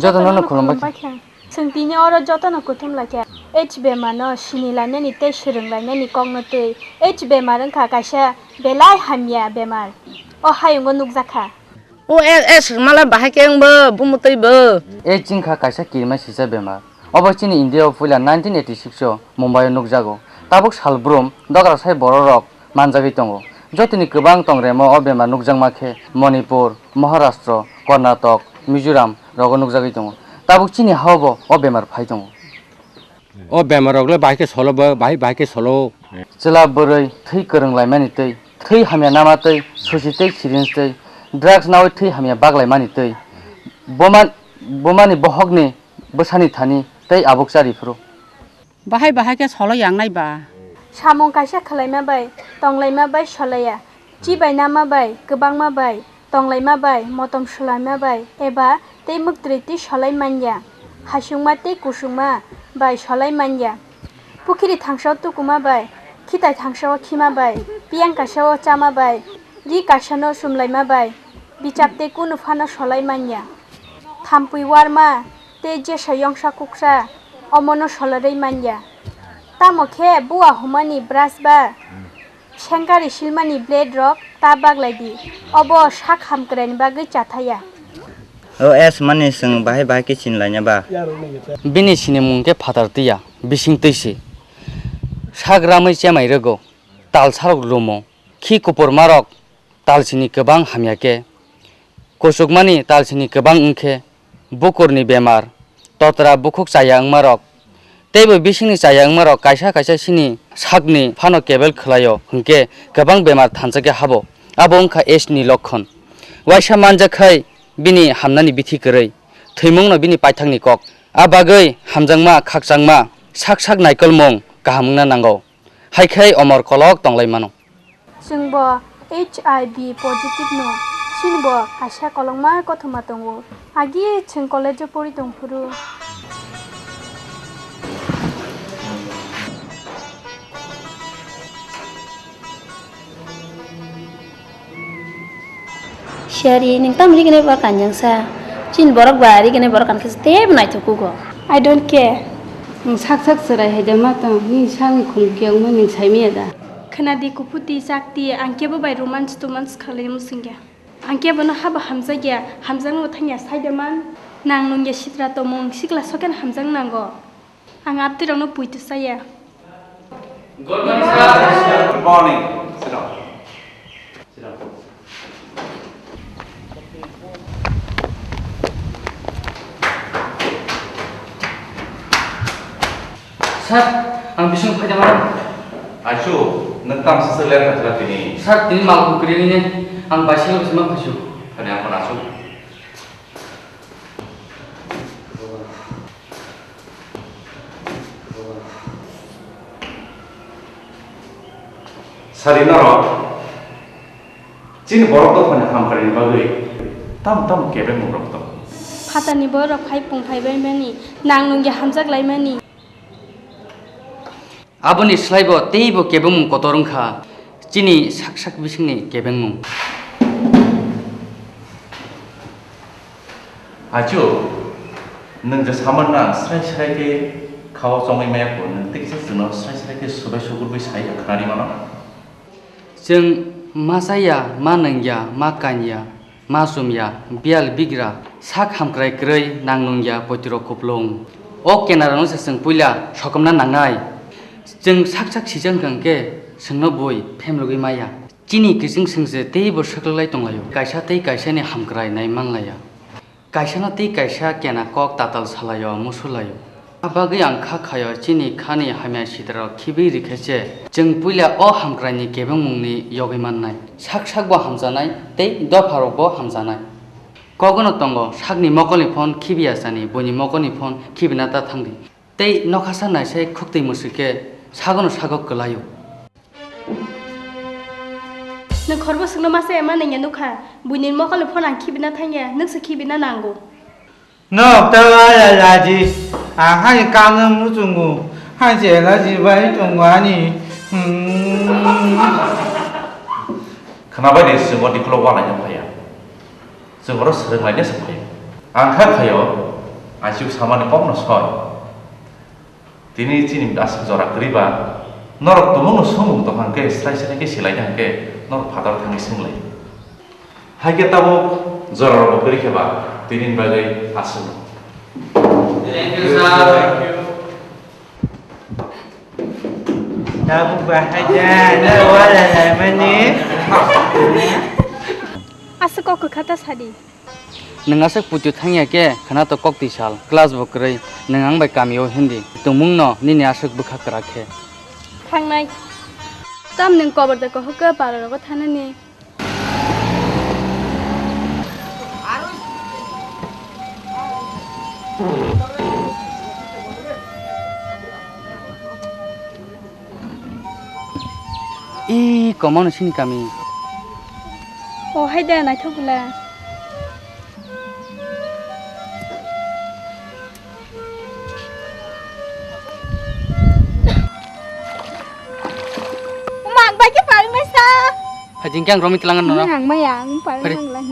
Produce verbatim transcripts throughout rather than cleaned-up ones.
Jotono no khulumbai kha. Chwng tini oro jotono kuthum lai kha. H bemar no sini lainani tei swrwng lainani kok no twi. H bemar wngkha kaisa belai hamya bemar. O hayungo nukjak kha. O S S mala bahai khe wngbo, bumu twi bo. H wngkha kaisa kirima sisa bemar. Obo chini India o puila nineteen eighty six o Mumbai o nukjago. Tabuk salbrum dogra sai borok rok manjagwi tongo. Jotoni kwbang tongremo o bemar nukjakma khe Manipur, Maharashtra, Karnataka, Mizoram rogo nukjagwi tongo. Tabuk chini hao bo o bemar phai tongo. O bemar rok le bahai khe solo bo, bahai, bahai khe solo. Chwla bwrwi thwi kwrwng laimani twi, thwi hamya nama twi, susi tei syringe twi, drugs nawi thwi hamya bak laimani twi, buma, bumani bohokni bwsani thani tei abuk chari phuru. Bahai bahai khe solo yangnai ba. Samung kaisa khwlaima bai, tonglaima bai solaiya. Chibai nama bai, kwbangma bai, tonglaima bai, motom swlaima bai, eba tei mwktwrwi twi solai manya, hasungma tei kusungma bai solai manya, pukhiri thangsao tukuma bai, khitai thangsao khima bai, piyang kaisao chama bai, ri kaisano chumlaima bai, bichap tei kunu phano solai manya, thampui warma tei jesa yongsa kuksa omono solarwi manya. Tamo khe bua humani brush ba Sengkari silmani blade rok ta baglai di, obo sak hamkraini bagwi chathaya. O S mani chwng bahai bahai khe sinlaina ba? Bini sinimung khe phatar twiya, bising twi se. Sak ramwi chemai rwgo, tal sarok lumo, khi kupurmarok talsini kwbang hamya khe, kuchukmani talsini kwbang wng khe, bukurni bemar, totra bukhuk chaya wngmarok, teibo bisingni chaya wngmarok kaisa kaisa sini sakni phano kebel khwlaio hwnkhe kwbang bemar thansa khe habo. Abo wngkha S ni lokhon. Waisa manjak khai bini hamnani bithi kwrwi, thwimungno bini paithakni kok. A bagwi hamjakma, khakchangma, sak sak naikolmung kaham wngna nango. Hai khai omor kolok tonglai mano. Chwngbo H I V positive no, chinibo kaisa kolokma kothoma tongo. Agi chwng college o pori tongphuru. Siyari, nwng tamo rignai borok kanjangsa? Chini borok ba rignai borok kankhe teibo naithok kugo. I don't care. Nwng sak sak chwrai hai da ma tong, nini sakni khumuk kiyokma nwng saimanya da? Khwnadi kuphuti, chakti, ang kebo bai romance tomance khalai muchungya. Ang kebono habo hamjakya, hamjaknabo thangya saida man. Nang nungya sitra tongmung, sikla soken hamjak nango. Ang aptirokno puitu saya. Good morning, sir. Good morning. Sit down. Sit down. Sir, ang bising phai tongma. Aisu, nwng tamo sasa ler kha tini? Sir, tini mal kwrwi ni, ang bicycle se ma phaisu. Thani ang phano asuk. Sari norok, chini borok dophani hamkraini bagwi tamo tamo kebengmungrok tongo. Phatarni borok phai pung phai baimani, nang nungya hamjak laimani. Aboni slaibo teibo kebengmung kotor wngkha, chini sak sak bisingni kebengmung. Achu, nwng je saman na srai srai khe khao chongwi maya kho, nwng tei kisa chwngno srai srai khe subai sugurwi sai kha khnari mano? Chwng ma chaya, ma nungya, ma kanya, ma chumya, biyal bigra, sak hamkrai kwrwi nang nungya poitro kuplung. O kenarano se chwng puila sokomna nangnai. Chwng sak sak sijak wngkha hwnkhe chwngno bui phemlogwi maya. Chini kiching sengse teibo swkloklai tonglaio. Kaisa tei kaisani hamkrai nai manlaiya. Kaisano tei kaisa kena kok tatal salaio, musulaio. A bagwi ang kha khaio, chini khani hamya sitrarok khibi rikhe se, chwng puila o hamkraini kebengmungni yogwi mannai. Sak sakbo hamjanai tei dopharokbo hamjanai. Kogono tongo, sakni mokolni phone khibiya sani, buini mokolni phone khibina ta thangdi. Tei nokhasa naisai khuktwi mwswi khe sagono sago kwlaio. Nwng khorbo swkno masa ema nangya nukha, buini mokol phone ang khibina thangya, nwngsa khibina nango. Nok ta wala laji, ang hai kangno muchungo, hai se laji bai tongo ani. Hmm. Khnabai de, chwng o dikholo wala yang phaya. Chwng oro swrwng laina se phai. Ang kha khaio, Aichuk samani kokno soi. Tini chini aswk jora kwrwi ba, norok tumungno swngmung tong hwnkhe, slai slai khe silai hwnkhe, norok phataro thangwi swnglai. Hai khe tabuk jorarokbo kwrwi khe ba, tini bagwi aswk. Thank you, sir. Tabuk bahai da, na wala laimani. Aswk kok kwkha ta sadi. Nwng aswk putio thangya khe khwna to kok twi sal, class bo kwrwi, nwng ang bai kamio hindi tongmungno nini aswk bwkha kwrak khe. Thangnai. Tam nwng kobor da kohok khe para rogo thanani. Ee, komano sini kami. O hai da, naithok bwla. Mang bai khe pari mai sa. Hajing khe ang romwi tlangan nono. Mang maya, ang pari. Pari. Mang lang.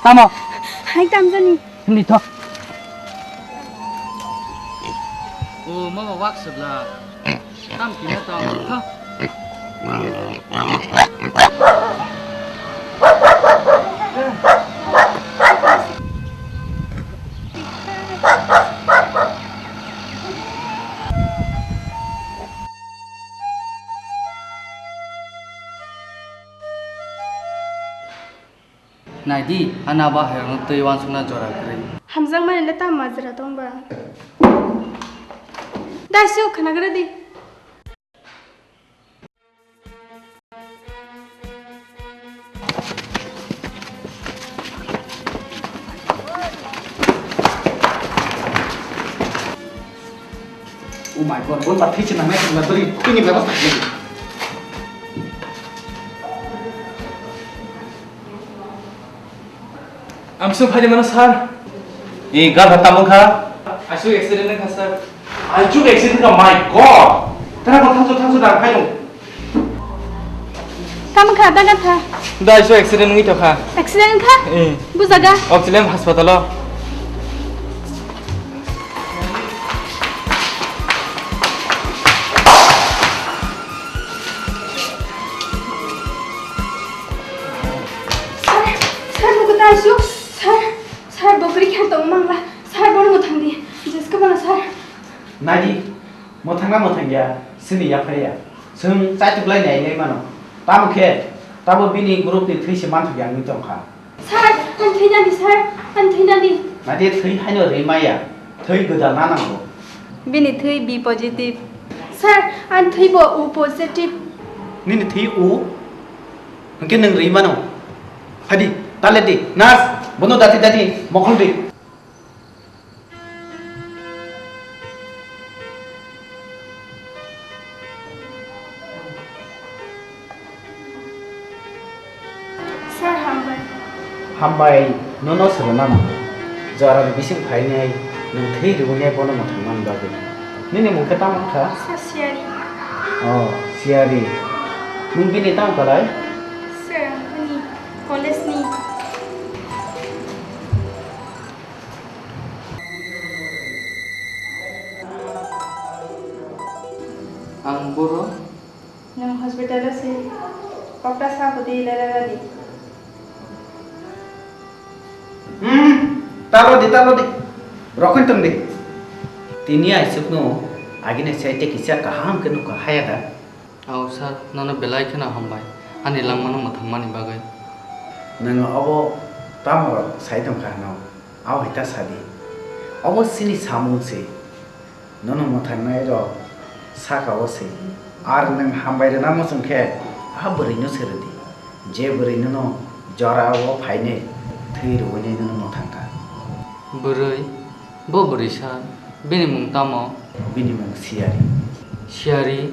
Tamo? Hai tamjani. Hindi tho. O mama wak sebla. Tam kina tam tho. Naidi, ani abo hairokno twi uansukna jora kwrwi. Hamjakmani le tamo majra tong ba? Dai sio khwnagra di. Oh my God, bon ba thwi se nangnai, thwi ba bwrwi thwini bebostha khlai di. Amsung phai mano, sir. Ee, gal ha tamo kha? Aichuk accident wngkha, sir. Aichuk accident wngkha, my God! Tara bo thangsu thangsu da phai dong. Tamo kha, da gatha. Da aichuk accident wngwi tokha. Accident wngkha? Ee. Bujaga? Auxiliary hospital o. Sir, sir, bo kwtal sio. Sir, sir, bo kwrwi khe tong mangla. Sir, bono mwthang di. Jeska bono, sir. Naidi, mwthangna mwthangya, sini yaphaya. Chwng chaituklai nai nai mano. Tamo khe, tamo bini group ni thwi se manthokya wngwi tongkha. Sir, ang thwi nadi, sir, ang thwi nadi. Naidi thwi haino rwi maya, thwi gwdalna nango. Bini thwi B positive. Sir, ang thwi bo O positive. Nini thwi O? Hwnkhe nwng rwi mano. Phadi, tale di, nurse, bono dati dati, mokhol di. Sir, hambai. Hambai, nono swrwngna nango. Jorani bising phainai, nwng thwi rwinai bono mwthangmani bagwi. Nini mung khe tamo wngkha? Sir, Siyari. Oh, Siyari. Nwng bini tamo kwlai? Sir, ang bini college ni. Ang boro. Nwng hospital o se kokta sa hudi lerara di. Hmm, talo di, talo di. Rokhon tong di. Tini aisuk no agini site kisa kaham ke nukha haya da. Ao sir, nono belai kheno hambai, ani langmano mwthangmani bagwi. Nwng obo tamo rok sai tongkha hwno? Ao hai ta sadi. Obo chini samung se. Nono mwthangnai rok saka o se. Ar nwng hambai rwna muchung khe, a bwrwino se rwdi. Je bwrwi nono jora o phainai, thwi rwui nai nono mwthangkha. Bwrwi? Bo bwrwi sa, bini mung tamo? Bini mung Siyari. Siyari?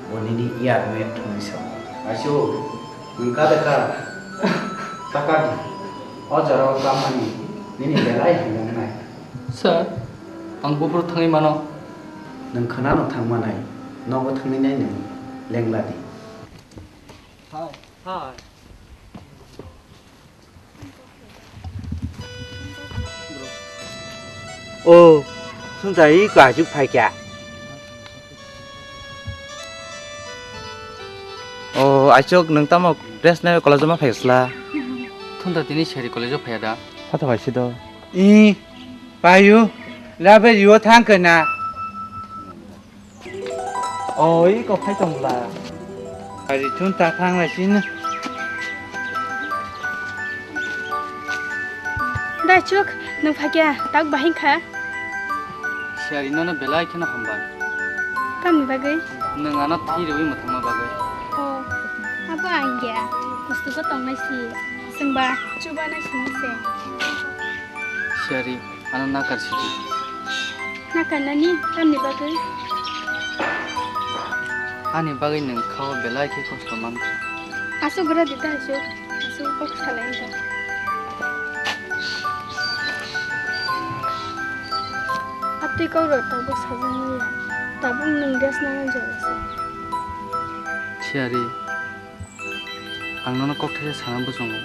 Bo nini iyar met thumwi sa. Aisu, nwng kade ka? Taka di. O jora o tamani nini belai hamya wngnai. Sir, ang buphuru thangwi mano. Nwng khwnano thangmanai, nogo thangwi nai nwng lengla di. O, Sunta, iko aswk phaikha? O, Aichuk, nwng tamo dress nai college-o ma phaisla? Thunta tini seri college-o phaiya da? Phatha phaisi do. I, payu, labe riyo thang kena. O, iko phai tongla. Ari Thunta thang lai sini. Daichuk, nwng phaikha, tak bahing kha? Siari nono belai kheno hambai. Tamni bagwi? Nwng ano thwi rwui mwthangma bagwi. O, abo ang ya, kustugo tongnai si, chwngba chubanai sini se. Siari, ano nakar sidi. Nakarnani tamni bagwi? Ani bagwi nwng khao belai khe kosto mankha. Aswk gra di ta aswk, aswk kok salai ta. Atwi kok rok tabuk sajani ya, tabuk nwng dress nana jora se. Siari, ang nono kok thaisa sana bujungo.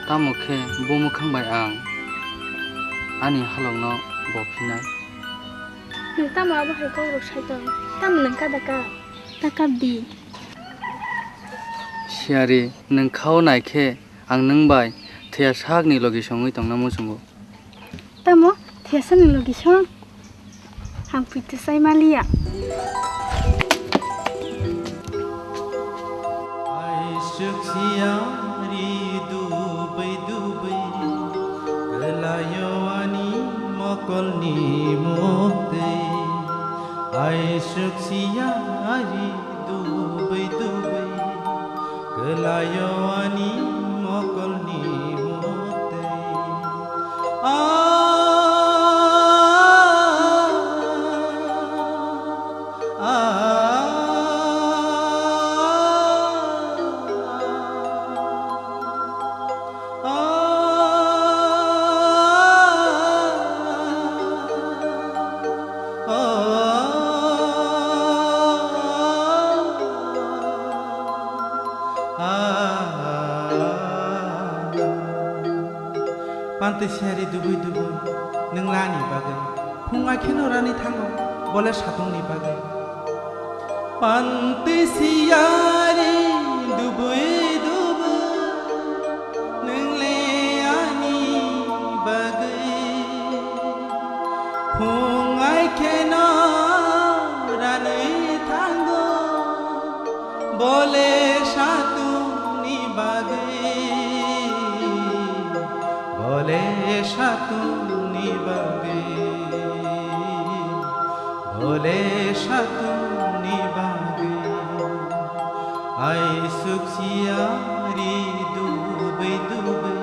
Tamo khe bo mwkhang bai ang ani halokno bo phinai. Nwng tamo abo hai kok rok sai tong? Tamo nwng kada ka? Ta kap di. Siari, nwng khao nai khe ang nwng bai thwiya sakni logi songwi tongna muchungo. Tamo thesani logi song? Ang pui tisai maliya. Aisuk siari dubai dubai, kelayo ani mokolni mukti. Aisuk siari dubai dubai, kelayo ani mokolni mukti. Ah, ah, ah, ah. Pantwi siyari dubui dubui nwng lani bagwi, phung ai kheno rani thango bole satungni bagwi. Pantwi siyari dubui dubui nwng le ani bagwi, phung ai kheno ranwi thango bole satungni bagwi, bole satungni bagwi. Bole satungni bagwi aisuk siyari dubui dubui,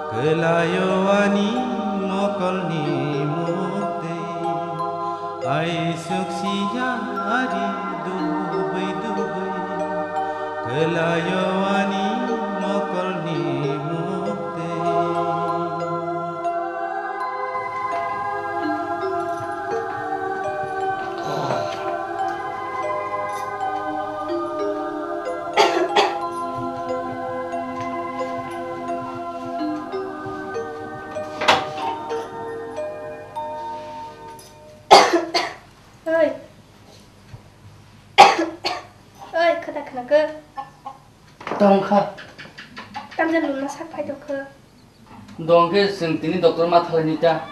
kelayo ani mokolni mukti. Aisuk siyari dubui dubui, kelayo ani mokolni mukti. Oi. Oi, khata khna khe. Tong kha. Tamjani luna sak phai tong khe. Dong khe chwng tini doctor ma thalai ni ta.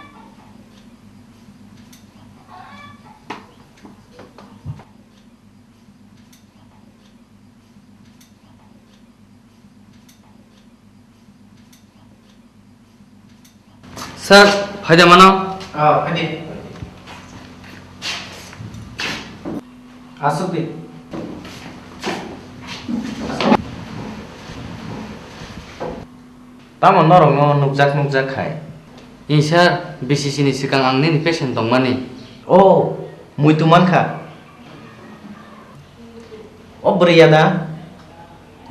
Sir, phaida mano? Ah, phaidi. Asuk di. Tamo norokno nukjak nukjak khai? Ih, sir, B C C ni swkang ang nini patient tongmani. Oh, muitu mankha. O bwrwi ya da?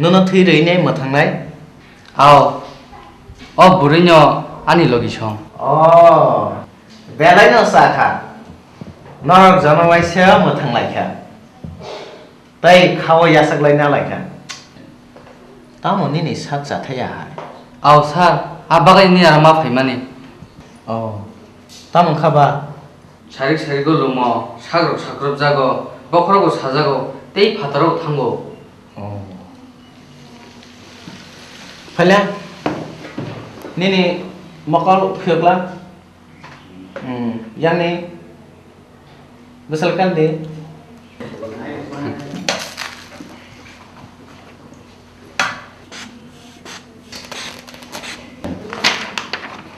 Nono thwi rwinai mwthangnai? Ao. O bwrwino ani logi song. O, belai no sa kha. Norok jono waisa mwthang lai kha. Tei khao yachak lai na lai kha. Tamo nini sak chathai ahai? Ao sir, a bagwi nini aro ma phaimani. Oh, tamo wngkha ba? Sarik sarik o lumo, sakrok sakrok jago, bokhorok bo sajago, tei phataro bo thango. Oh. Phailya, nini mokol phiyokla? Hmm, yani bwsal kandi.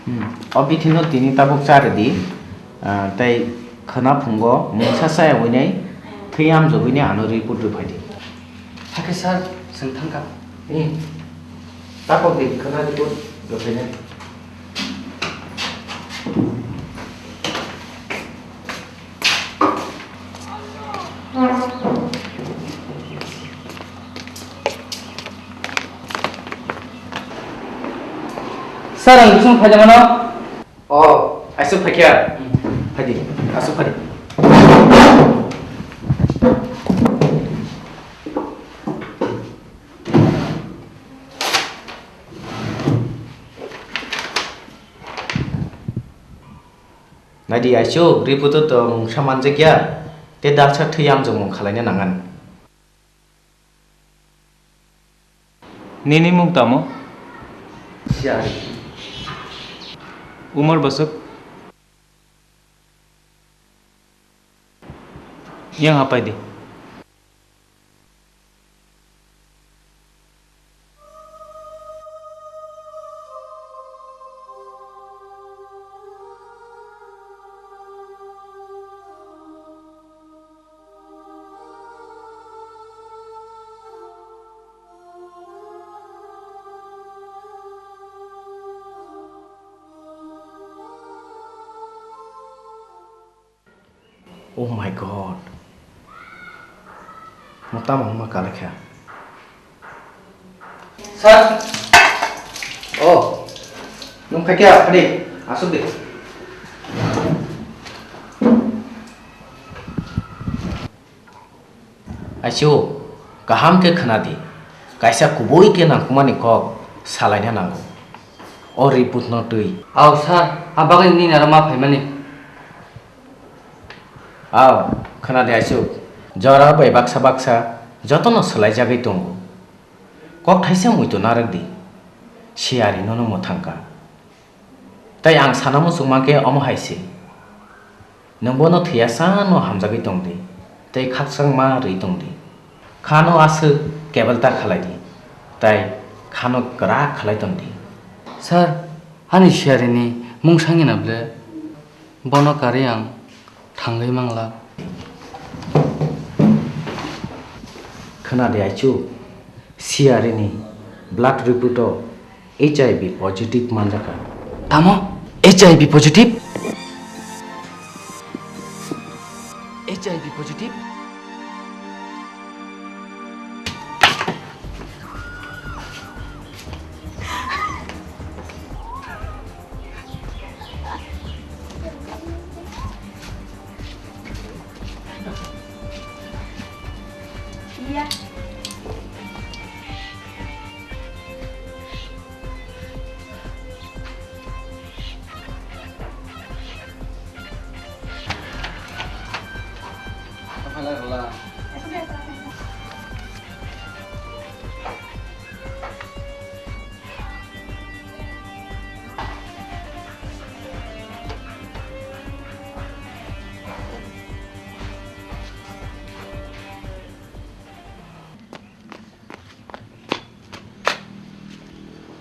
Hmm, o bithi no tini tabuk cha rwdi, ah, tei khwna phungo mungsa chaya winai thwi amjogwini ano report rwphai di. Hakhe sir, chwng thangkha. Hmm. Tabuk di khwna report rwphainai. Sir, ang bising phaida mano. Oh, aswk phaikha? Hmm. Phaidi, aswk phaidi. Naidi, aichuk, report o tong mungsa manjakya, tei dalsa thwi amjokmung khalaina nangan. Nini mung tamo? Siari. Umar bwswk? Yang hapai di. Oh my God. Mo tamo wngma kalaikha? Sir. Oh. Nwng phaikha, phadi. Asuk di. Aichu, kaham khe khna di. Kaisa kubui khe nangkukmani kok salaina nango. O report no twi. Ao sir, a bagwi nini aro ma phaimani. Ao, khna di aichu. Jora bai baksa baksa jotono swlaijagwi tongo. Kok thaisa muitu narwk di. Siyari nono mwthangkha. Tei ang sana muchungma khe omo hai se. Nwng bono thwiya sano hamjagwi tong di, tei khakchangma rwi tong di. Khano aswk kebel ta khalai di, tei khano kwrak khalai tong di. Sir, ani siyarini mung sangwi na ble? Bono karwi ang thangwi mangla. Khna di aichu, siyarini blood report o H I V positive manjakha. Tamo? H I V positive? H I V positive? Iya.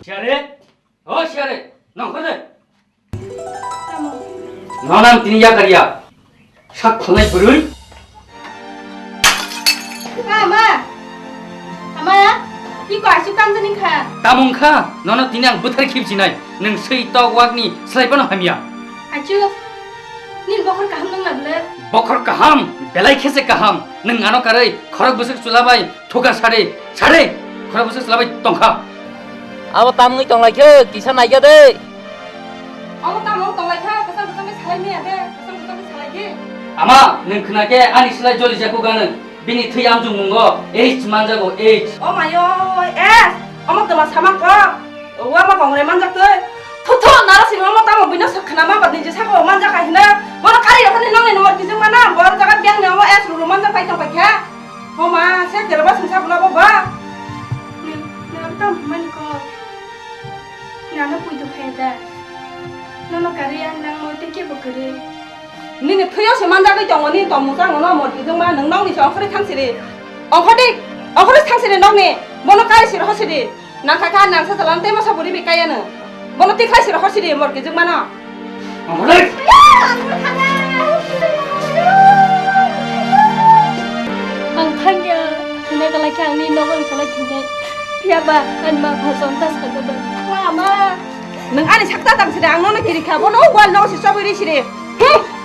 Siare? O siare, nongkhor de. Tamo? Nonan tini yakar ya. Sak khulnai bwrwi. Ama! Ama! Iko aisu tamjani kha. Tamo wngkha? Nono tini ang bwthar khibsinai. Nwng swi tok wakni slai phano hamya. Aisu, nini bokhor kaham nang na ble? Bokhor kaham, belai khe se kaham. Nwng ano karwi khorok bwswk chwla bai Thuka sari, sari, khorok bwswk chwla bai tongkha. Abo tamni tonglaikhe, kisa naikha de. Abo tamni tonglaikha, kwcham kwcham khe salai maya de, kwcham kwcham khe salai di. Ama, nwng khna khe ani slai joli jago gano. Bini thwi amjung mungo AIDS manjago, AIDS. O mayo, AIDS. Omo twma sama kok. Omo kongre manjak twi. Thu thu, naro sini omo tamo bino sak khna ma badin je sako manjak kai hina. Bono kari rokni nongni number kijing mana. Bor jaga biang ni omo AIDS ruru manjak pai tong pai kha. O ma, se jero ba sing sa bula bo ba. Ni, ni tam mani ko. Nano pui du khe da. Nono kari ang nang mo te ke bo kare. Nini thwiyo se manjagwi tongo, nini tongmung chango no mor kijwngma, nwng nokni se ongkhorwi thang siri. Ongkhordi, ongkhorwi thang siri nokni, bono kari siri ho siri. Nang kha kha nang sa jalan tei masa buri bi kaya no. Bono tikhlai siri ho siri mor kijwngma no. Ongkhordi. Ang thangya, hina kala khe ang nini nogo ongkhorwi thangnai. Phiya ba, ani ma pha chonta sa jabai. Wa ma. Nwng ani sakta tang siri, ang nono kiri kha, bono wal no si chobwi ri siri. Hmm.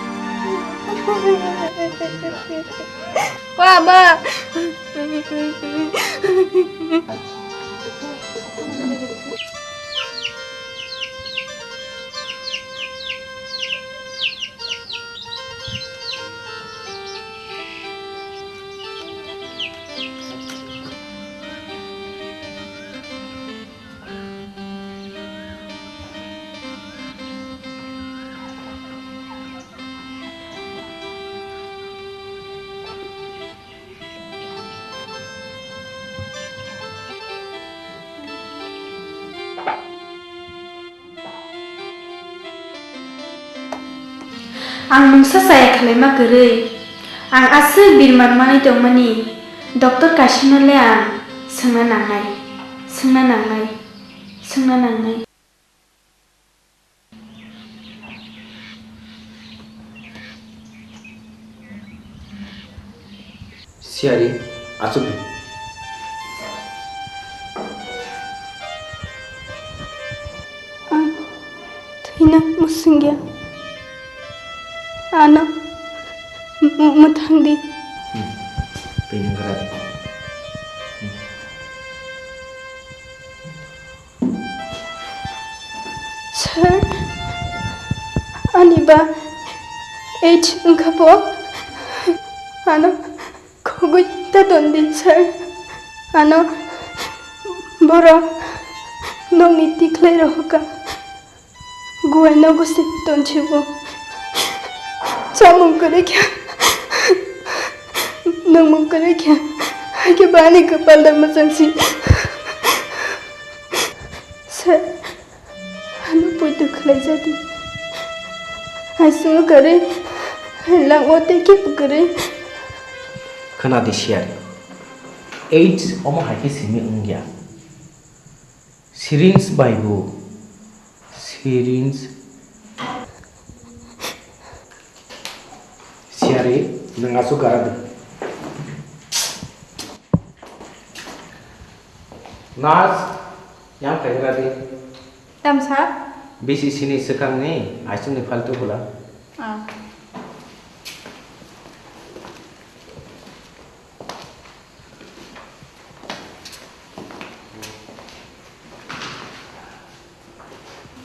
Wa ma. Ang mungsa chaya khwlaima kwrwi. Ang aswk birman manwi tongmani. Doctor kaisano le ang swngna nangnai, swngna nangnai, swngna nangnai. Siyari, achuk di. Ang thwina mwswngya. Ano m-, m-, mwthang di. Hmm. Twi nang gra di. Hmm. Sir, ani ba AIDS wngkha bo. Ano khogwi ta ton di, sir. Ano borok nokni tikhlai rohor kha. Guai nogo se tonchibo. Chamung kwrwi kha. Nungmung kwrwi kha. Haikhe ba ani kwpal da mwchang si. Sir, ano poito khlai jadi. Hai sungo kwrwi, hai lango tei khe kwrwi. Khna di siyari. AIDS omo hai khe simi wngya. Syringe bai bo. Syringe. Siyari, nwng aswk gara di. Nurse, yang phaigra di. Tam sir? B C C ni swkangni aisukni file tubula. Ah.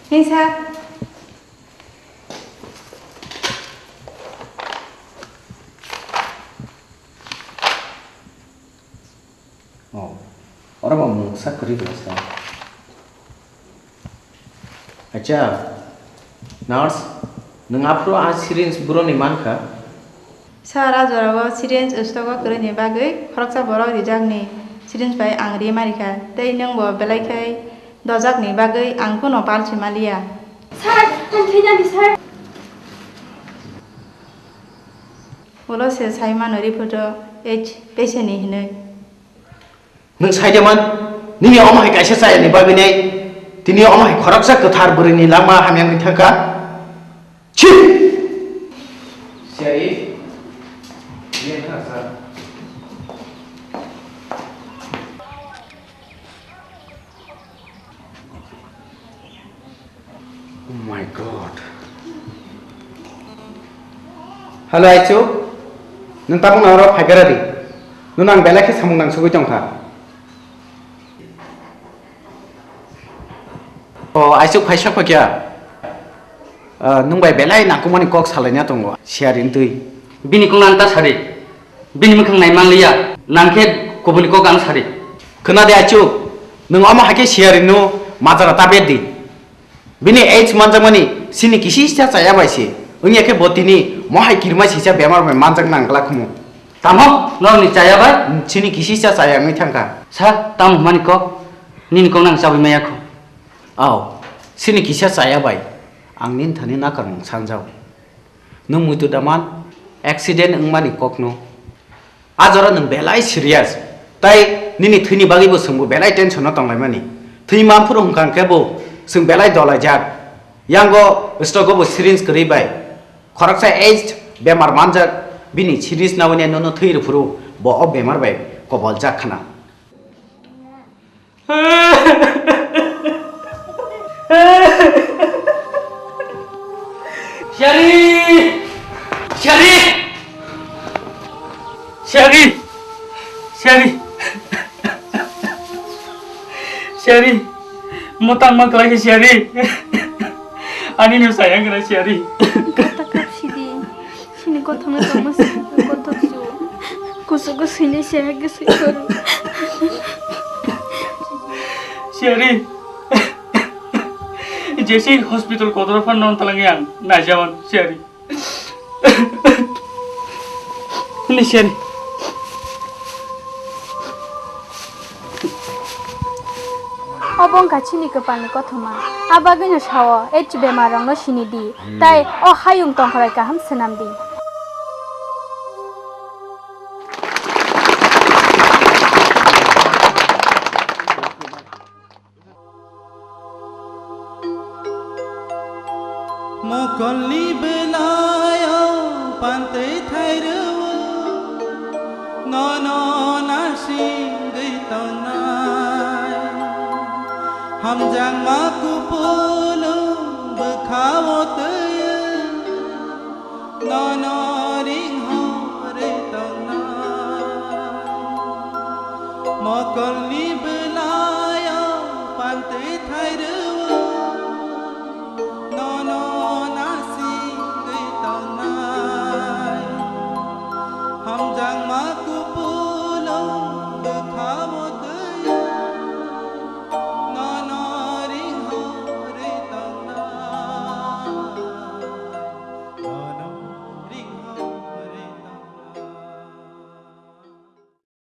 Hei sir. Oh, oro bo mungsa kwrwi bwsa. Acha, nurse, nwng aphuru a syringe buroni mankha? Sir, a jorao syringe stogo kwrwini bagwi khoroksa borok rijakni syringe bai ang ri marikha, tei nwngbo belai khai dojakni bagwi ang kuno pal si maliya. Sir, ang thwinani, sir. Ulo se sai mano report o H patient ni hinwi. Nwng sai de man, nini omo hai kaisa chayani bagwi nei, tini omo hai khoroksa kwthar bwrwini langma hamya wngwi thangkha. Chi! Siyari, yen kha sir. Oh my God. Hello, Aichu. Nwng tabukno oro phai gra di. Nono ang belai khe samung nangsugwi tong kha. O, Aichu, phai sok phaikha. Ah, nwng bai belai nangkukmani kok salaina tongo. Siyari wngtwi. Bini kok nang ta sari. Bini mwkhang nai manliya. Nang khe kubuni kok ang sari. Khna de achuk. Nwng omo hai khe siyari no majra ta bedi. Bini age manjakmani sini kisisa chaya bai se. Wngya khe bo tini mohai kirma sisa bemar bai manjak nang glak khumu. Tamo norokni chaya bai? Sini kisisa chaya wngwi thangkha. Sa tamo hwnmani kok? Nini kok nang chawi maya kho. Aw, sini kisa chaya bai. Ang nini thani nakarmung sanjao. Nwng muitu daman accident wngmani kokno. A jora nwng belai serious. Tai nini thwini bagwibo chwngbo belai tension-o tonglaimani. Thwi manphuru hwnkha khe bo chwng belai dolaijak. Yango stroke-o bo syringe kwrwi bai. Khoroksa aged bemar manjak, bini syringe nawi nono thwi rwphuru bo o bemar bai koboljak khna. Sherry! Sherry! Sherry! Sherry! Sherry! Mo tangma kwlai khe Sherry! Ani no sayang kwlai Sherry! Kata kap sidi. Sini gothokno tongma se gothok su. Kusugo sini se hage se koru. Sherry. Jesi hospital kodoro phan non talangi ang najawan Sherry. Ni Sherry. Obo wngkha chini kwpalni kothoma. A bagwino sao, H bemarrokno sini di, tei o hayung tongkhoroi kaham swnam di. Mokolni belayo pantwi thairwo, nono nasingwi tongnai. Hamjakma kupulung bwkhao twiwi, nono ringhorwi tongnai. Mokolni belayo pantwi thairwo.